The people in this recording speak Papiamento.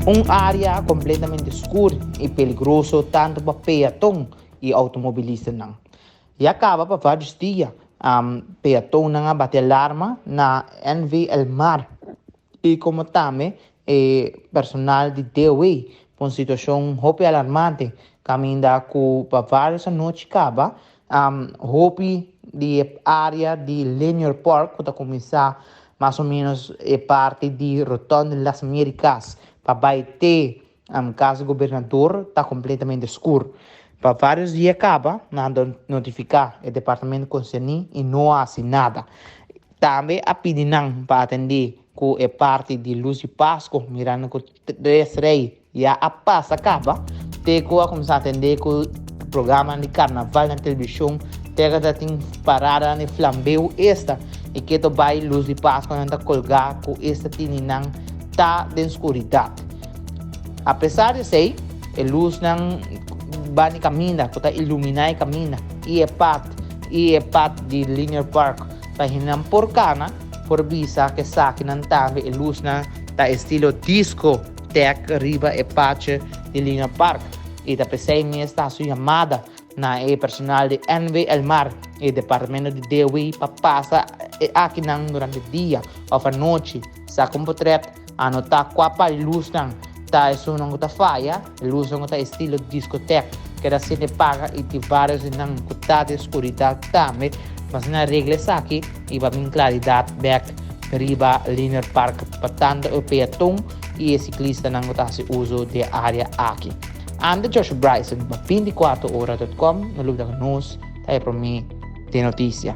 Un área kompletamente skur i peligroso tantu pa peaton i outomobilistanan. Ya kaba pa vários dia peatonnan a bati alarma na NV El Mar i komo tambe e personal di DOW pa un situashon hopi alarmante kaminda ku pa vários anochi kaba hopi di e área di Linear Park ku ta kuminsá mas o ménos e parti di Rotonde Las Americas pa bai te Cas Gobernador ta completamente scur. Pa varios dia caba nan a notifica e departamento concerni y no a haci nada. Tambe a pidi nan pa atende cu e parti di luz di Pasco mirando cu tres rey ya a pasa caba te cu a cuminsa atende cu programanan di carnaval na television te cu ta tin paradanan di flambeu esta y keto bay luz di Pasco nan ta colga cu esta tini nan ta den scuridad. Apesar di esei, e lusnan ban di kaminda ku ta iluminá e kaminda i e pat i e pat di Linear Park pa hendenan por kana por bisa ku esakinan tambe e lusnan ta estilo disco tek riba e patje di Linear Park i ta p'esei mes ta hasi un yamada na e personal di NV El Mar i e departamento di DOW pa pasa e akinan durante dia òf anochi saka un potrèt. Anotá kua pa e lusnan ta esunnan ku ta faya, e lusnan ku ta estilo diskotek, keda sende paga i tin vários di nan ku ta den skuridat tambe. Mas asina regla esaki i pa bin klaridat bèk riba Linear Park pa tantu e peaton i e siklistanan ku ta hasi uso di e área aki. Ami ta Joshua Bryson pa 24 ora dot com, no lubida ku nos ta e promé den notisia.